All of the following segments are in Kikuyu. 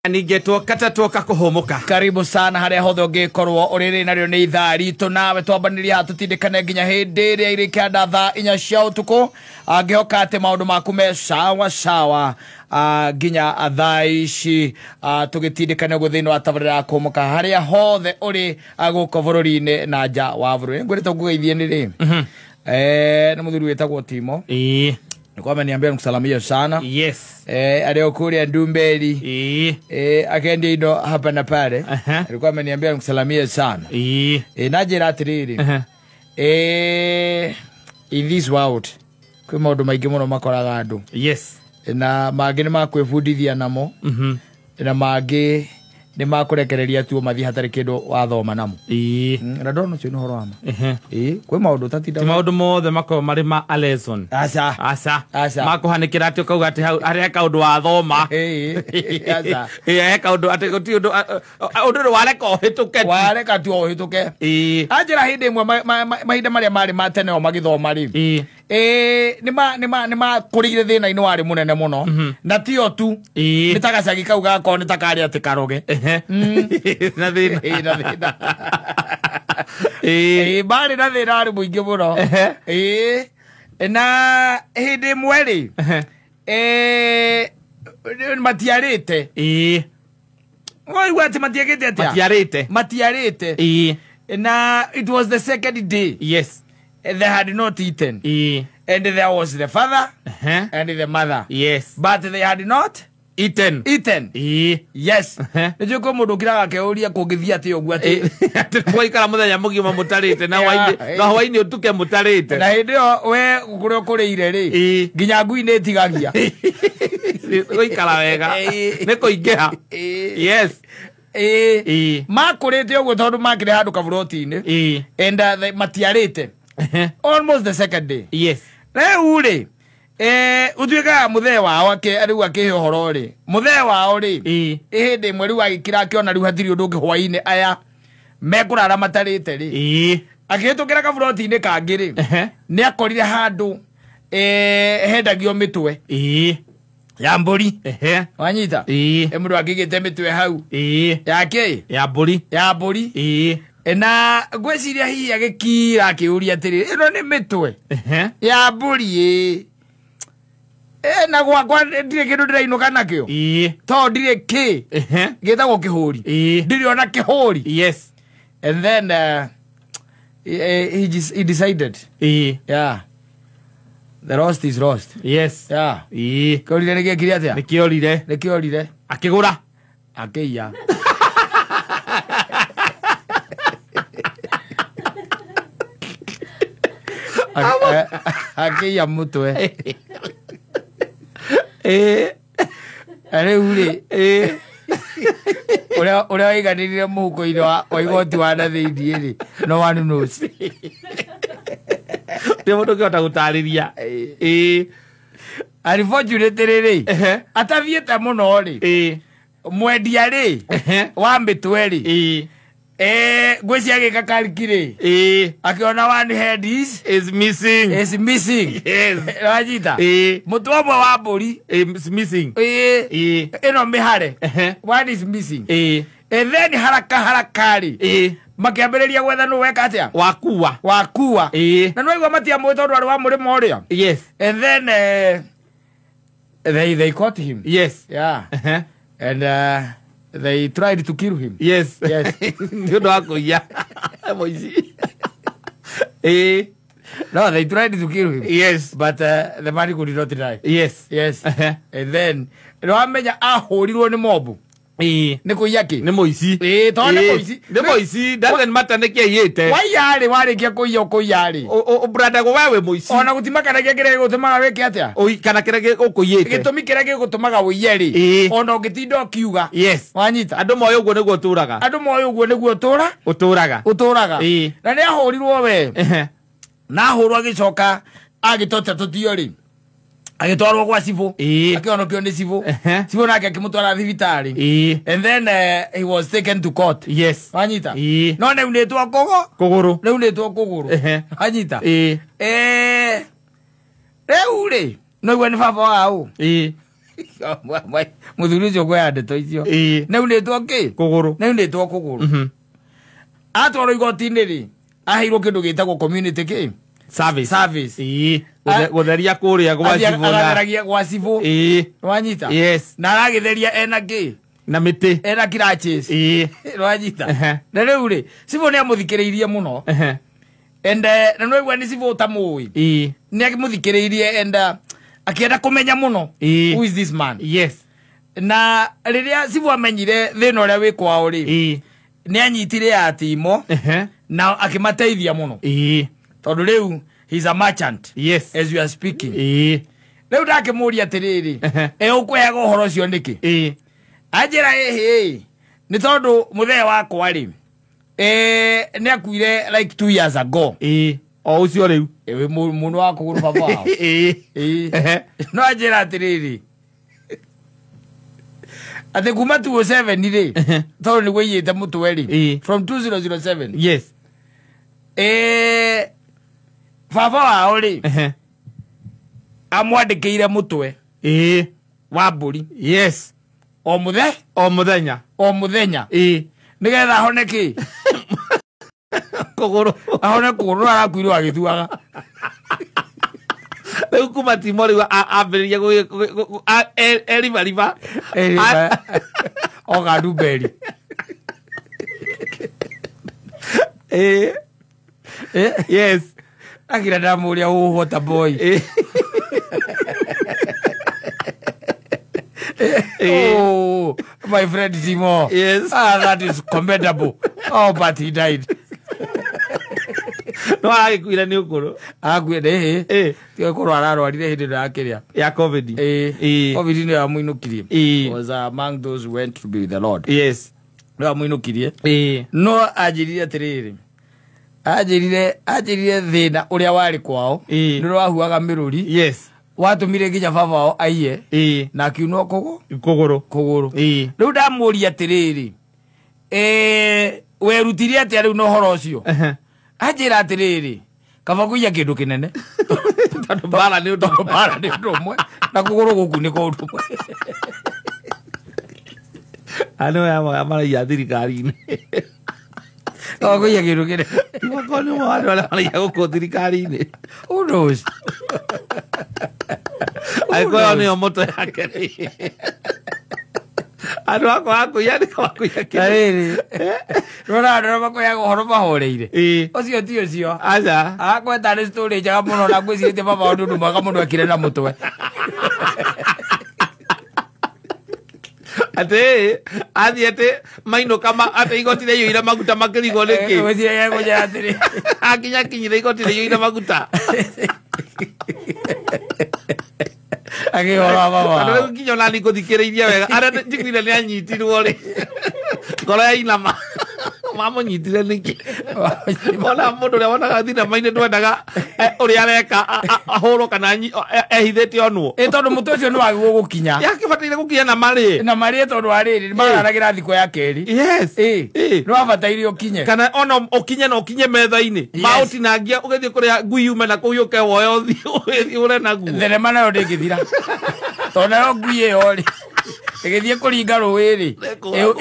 Ningĩ kata tuoka kũhũmũka. Karibu sana harĩa hothe ũngĩkorwo ũrĩ narĩo nĩ ithaa ritũ nawe twambanĩria haha tũtindĩkane nginya hĩndĩ ĩrĩa irĩkĩanda thaa 4 cia ũtukũ. Ngĩhoka atĩ maũndũ maku me sawa sawa nginya thaa ici tũgĩtindĩkane ũguo thĩinĩ wa tabarĩra ya kũhũmũka harĩa hothe ũrĩ gũkũ bũrũri-inĩ na nja wa bũrũri. Ngwĩrĩte ngũgeithie nĩ rĩ nĩ mũthuri wĩtagwo Timo. Nilikuwa ameniambia nikusalamia sana. Yes. Aliyokulia Ndumberi. Akaenda indo hapa na pale. Alikuwa ameniambia nikusalamia sana. Najira atiriri. In this world kwi maundu maingi muno makoraga andu. Yes. Na mangi ni makwibundithia namo. Na mangi ni makurekereria tu mathi hatari kindu wathoma namo. Na ndona ucio ni uhoro wa ma. Kwi maundu tatinda ti maundu mothe makorwo mari ma a lesson. Aca. Aca. Aca. Makuhanikira ati ukauga ati hau haria kaundu wathoma. Aca. He kaundu ati guti undu undu wareka uhituke. Wareka tu uhituke. Anjira hindi imwe mahinda maria mari ma tene o magithoma ri. Ni ma kurigire thina-inĩ warĩ mũnene mũno. Na tio tu. Nĩ ta gacagi kau gakorwo nĩ ta karĩ atĩ karoge. Na thĩna. Na thĩna. Marĩ na thĩna warĩ mũingĩ mũno. Na hĩndĩ ĩmwe rĩ, matiarĩte. Waigua atĩ matiagĩte atĩa? Matiarĩte. Matiarĩte. Na it was the second day. Yes. They had not eaten. And there was the father and the mother. Yes. But they had not eaten. Eaten. Yes. Nĩnjũĩ kwĩ mũndũ ũkiraga akeyũria kũngĩthiĩ atĩa ũguo atĩ atĩ mwaikara mũthenya mũgima mũtarĩte na hwainĩ na hwainĩ ũtuke mũtarĩte. Na hĩndĩ ĩyo we kũrĩa ũkũrĩire rĩ nginya ngui nĩ ĩtigagia. Gũikara wega. Nĩ kũingĩha. Yes. Makũrĩte ũguo tondũ makĩrĩ handũ kaburoti-inĩ. And matiarĩte. Almost the second day. Yes. Rĩu rĩ utuĩkaga mũthee wao rĩu akĩhe ũhoro rĩ mũthee wao rĩ hĩndĩ ĩmwe rĩu agĩkira akĩona rĩu hatirĩ ũndũ ũngĩ hwainĩ aya mekũrara matarĩte rĩ akĩhĩtũkĩra kaburoti-inĩ kangĩ rĩ nĩ akorire handũ hendagio mĩtwe ya mbũri. Wanyita mũndũ angĩgĩte mĩtwe hau ya kĩ ya mbũri ya mbũri. Na ngwĩciria hihi agĩkira akĩũria atĩrĩ ĩno nĩ mĩtwe ya mbũri na gwakwa ndirĩ kĩndũ ndĩrainũka nakĩo tondũ ndirĩ kĩ gĩtagwo kĩhũri ndirĩ ona kĩhũri. Yes. And then he decided. Yeah. The lost is lost. Yes. Yeah. Kĩorire nĩ gĩekire atĩa? Nĩ kĩorire. Nĩ kĩorire. Akĩgũra. Akĩiya. Akĩiya mũtwe. Rĩu rĩ ũrĩa waiganĩrire mũhuko-inĩ wa igoti wa na thĩinĩ rĩ no one knows. Nĩ mũndũ ũngĩhota gũtarĩria. Unfortunately rĩ atathiĩte mũno rĩ mwendia rĩ wa mĩtwe rĩ ngwĩciria agĩka kariki rĩ akĩona one head is missing. Is missing. Yes. Wanyita mũtwe ũmwe wa mbũri is missing. Ĩno mĩhare one is missing. And then haraka haraka rĩ makĩambĩrĩria gwetha nũ weka atĩa wakua wakua. Na nĩwaigua matiamũĩ tondũ arĩ wa mũrĩmo ũrĩa. Yes. And then they caught him. Yes. Yeah. And they tried to kill him. Yes. Yes. Nĩ ũndũ wa kũiya. Mũici. No, they tried to kill him. Yes. But the man could not die. Yes. Yes. And then nĩwamenya ahũrirwo nĩ mobu. Nĩ kũiya kĩ? Nĩ mũici. Tondũ nĩ mũici. Nĩ mũici. Doesn't matter nĩ kĩ aiyĩte. Waiya rĩ warĩkia kũiya ũkũiya rĩ. Ũbrandagwo we wĩ mũici. Ona gũtimakanagia kĩrĩa gĩgũtũmaga wĩke atĩa? Kana kĩrĩa ũkũiyĩte. Gĩtũmi kĩrĩa gĩgũtũmaga ũiye rĩ. Ona ũngĩtinda ũkiuga. Yes. Wanyita. Andũ moĩ ũguo nĩguo ũtũraga. Andũ moĩ ũguo nĩguo ũtũra? Ũtũraga. Ũtũraga. Na nĩ ahũrirwo we. Na ahũrwo agĩcoka agĩtotia tũtio rĩ. Agĩtwarwo gwa cibũ. Akĩhonokio nĩ cibũ. Cibũ nake akĩmũtwara thibitarĩ. And then he was taken to court. Yes. Wanyita. No nĩaunĩtwo kũgũrũ. Nĩaunĩtwo kũgũrũ. Wanyita. Rĩu rĩ no igua nĩ baba wa ũ. Muthuri ucio kwea ndeto icio. Nĩaunĩtwo kĩ? Kũgũrũ. Nĩaunĩtwo kũgũrũ. Atwarwo igoti-inĩ rĩ, aheirwo kĩndũ gĩtagwo community kĩ? Service. Service. Gũtheria kũrĩa gwa cibũ. Agatheragia gwa cibũ. Nĩwanyita? Yes. Na aragĩtheria ena kĩ? Na mĩtĩ. Ena crutches. Nĩwanyita? Na rĩu rĩ, cibũ nĩamũthikĩrĩirie mũno. And na nĩwaigua nĩ cibũ ũtamũĩ. Nĩamũthikĩrĩirie and akĩenda kũmenya mũno. Who is this man? Yes. Na rĩrĩa cibũ amenyire thĩna ũrĩa wĩ kwao rĩ, nĩanyitire yatimo na akĩmateithia mũno. Tondũ rĩu he's a merchant. Yes. As you are speaking. Rĩu ndakĩmũria atĩrĩrĩ, ũkũheaga ũhoro ũcio nĩkĩ? Anjĩra ĩhĩ, nĩ tondũ mũthee wakwa rĩ, nĩakuire like 2 years ago. O ũcio rĩu. Mũndũ wa kũgũrũ baba wao. No anjĩra atĩrĩrĩ, atĩ kuma 2007 rĩ, tondũ nĩguo aiyĩte mũtwe rĩ, from 2007. Yes. Baba wao rĩ, amwandĩkĩire mũtwe wa mbũri. Yes. O mũthe? O mũthenya. O mũthenya. Nĩgetha ahone kĩ? Kũgũrũ. Ahone kũgũrũ, no arakuirwo agĩthuaga. Rĩu kuma Timo rĩu ambĩrĩria eribariba. Oga ndumberi. Yes. Akira ndamũria what a boy. Oh, my friend Timo. Yes. That is commendable. Oh, but he died. No aragĩkuire nĩ ũkũrũ. Arakuire ĩĩ. Ti ũkũrũ ararwarire hĩndĩ ĩrĩa yakĩrĩa. Ya COVID. Covid nĩyo yamũinũkirie. Was among those who went to be with the Lord. Yes. Nĩyo yamũinũkirie. No anjĩrire atĩrĩrĩ. Anjĩrire thĩna ũrĩa warĩ kwao. Nĩ ũrĩa wahuaga mĩrũri. Yes. Watũmire nginya baba wao aiye. Na akiunwo kũgũrũ. Kũgũrũ. Rĩu ndamũria atĩrĩrĩ, werutire atĩa rĩu na ũhoro ũcio? Anjĩra atĩrĩrĩ, kaba kũiya kĩndũ kĩnene. Tondũ mbara nĩ ũndũ mbara nĩ ũndũ ũmwe na kũgũrũ gũkunĩka ũndũ ũmwe. Andũ aya maraiya thirikari-inĩ. Kaba kũiya kĩndũ kĩnene. Okorwo nĩ andũ arĩa maraiya gũkũ thirikari-inĩ. Who knows? Angĩkorwo ĩyo nĩyo mũtwe yake rĩ. Andũ akwa akũiya nĩ kaba kũiya kĩndũ. Na rĩrĩ, nĩwona andũ arĩa makoyaga ũhoro mahoreire. Ũcio ti ũcio. Aca. Agakorwo tarĩ story njega mũno na ngwĩcirĩtie baba wao nĩ ũndũ mwega mũno ekire na mũtwe. Atĩ athiĩ atĩ mainũka atĩ igoti rĩiyũire maguta makĩrigwo nĩkĩ. Ngwĩciria egũnjĩra atĩrĩ. Akinya kinyire igoti rĩiyũire maguta. Akĩhora baba wao. Tondũ rĩu nginya ona niĩ ngũthikĩrĩirie wega. Arĩa njiguire nĩ anyitirwo rĩ. Ngoro yainama. Mamũnyitire nĩkĩ? Ona mũndũ ũrĩa wonaga thinema-inĩ ndwendaga ũrĩa areka ahũrwo kana ehithĩte onwo. Tondũ mũtwe ũcio nĩ wagĩrĩirwo gũkinya. Yakĩbataire gũkinya na marĩ. Na marĩ tondũ wa rĩrĩ, mararagĩra thikũ ya kerĩ. Yes. Nĩ wabataire ũkinye. Kana ona ũkinye na ũkinye metha-inĩ. Maũtinangia ũgĩthiĩ kũrĩa ngui yume na kũu yũke woe ũthiĩ ũre naguo. Thenema nayo ndĩngĩthira. Tondũ nayo ngui ĩyo rĩ, ĩgĩthiĩ kũringa rũĩ rĩ,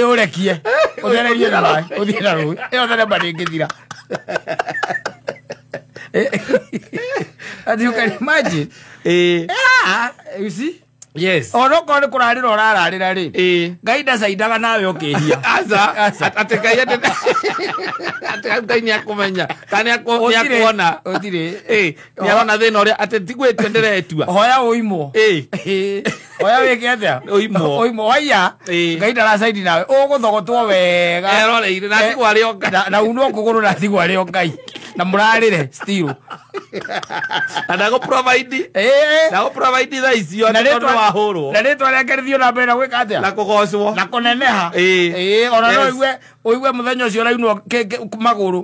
ĩũrekie. Ũthererie na maĩ, ũthiĩ na rũĩ. Ĩyo thenema ndĩngĩthira. And you can imagine. You see? Yes. Ona okorwo nĩ kũrarĩra ũrararĩra rĩ, Ngai ndacaindaga nawe ũkĩhia. Aca. Atĩ Ngai atĩ Ngai nĩakũmenya. Kana nĩakuona. Ũtirĩ. Nĩarona thĩna ũrĩa atĩ ti gwĩtua ndĩretua. Hoya ũimwo. Hoya wĩke atĩa? Ũimwo. Ũimwo waiya. Ngai ndaracaini nawe. Ũgũthogotwo wega. Eroreire na atigwo arĩ o Ngai. Na unwo kũgũrũ na atigwo arĩ o Ngai. Na mũrarĩre still. Na ndagũ-provide. Ndagũ-provide thaa icio Na tondũ wahũrwo. Na rĩtwa rĩake rĩthiĩ na mbere na gwĩka atĩa? Na kũgocwo. Na kũneneha. Ona no ũigue mũthenya ũcio ũrainwo magũrũ.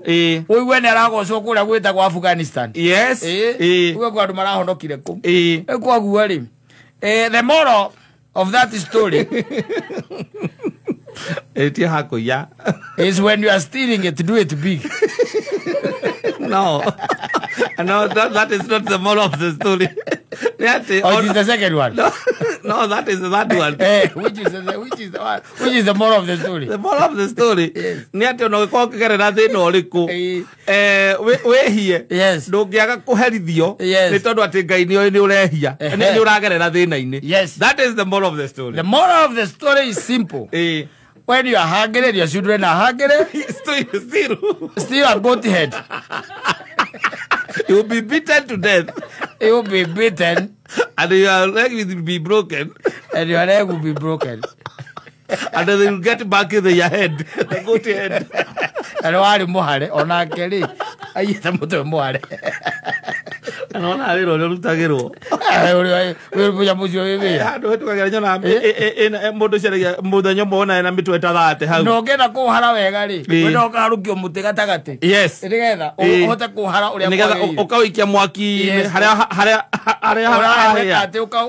Ũigue nĩ aragocwo kũrĩa gwĩtagwo Afghanistan. Yes. Ũigue kwĩ andũ marahonokire kũu. Kwoguo rĩ, the moral of that story Ĩtia hakũiya. is when you are stealing it, do it big. No. No, that is not the moral of the story. Oh, it is the second one. No, No, that is that one. Which is the moral of the story? The moral of the story nĩ atĩ ona ũgĩkorwo ũkĩgerera thĩna ũrĩkũ, wĩhie, ndũngĩaga kũherithio nĩ tondũ atĩ Ngai nĩ oĩ nĩ ũrehia, nĩ ũragerera thĩna-inĩ. That is the moral of the story. The moral of the story is simple. When you are hungry and your children are hungry, still, still a goat head. You will be beaten to death. You will be beaten. And your leg will be broken. And your leg will be broken. And then they will get back in your head. The goat head. And warĩ mũhare onake rĩ aiyĩte mũtwe mũhare. Na ona wĩra ũrĩa ũrutagĩrwo. Wĩra ũcio wĩ wĩra. Handũ hetũkagĩra nyona mũndũ caragia mũthenya ũmwe ona ena mĩtwe ta thate hau. Na ũngĩenda kũhara wega rĩ, wenda ũkaharũkio mũtĩ gatagatĩ. Nĩgetha ũhote kũhara ũrĩa kwagĩrĩire. Ũkawĩikia mwaki-inĩ harĩa harĩa harĩa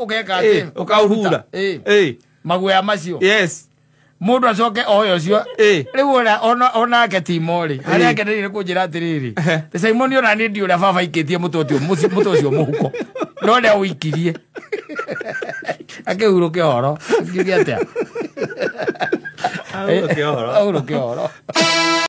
ũgeka atĩ ũkaũhura. Maguoya macio. Mũndũ acoke oe ũcio rĩu onake timo rĩ harĩa akeneire kũnjĩra atĩrĩrĩ te Simon ona niĩ ndiũ ũrĩa baba aikĩtie mũtwe ũcio mũhuko no nĩ awĩikirie akĩhurũke ũhoro akiuge atĩa ahurũke ũhoro.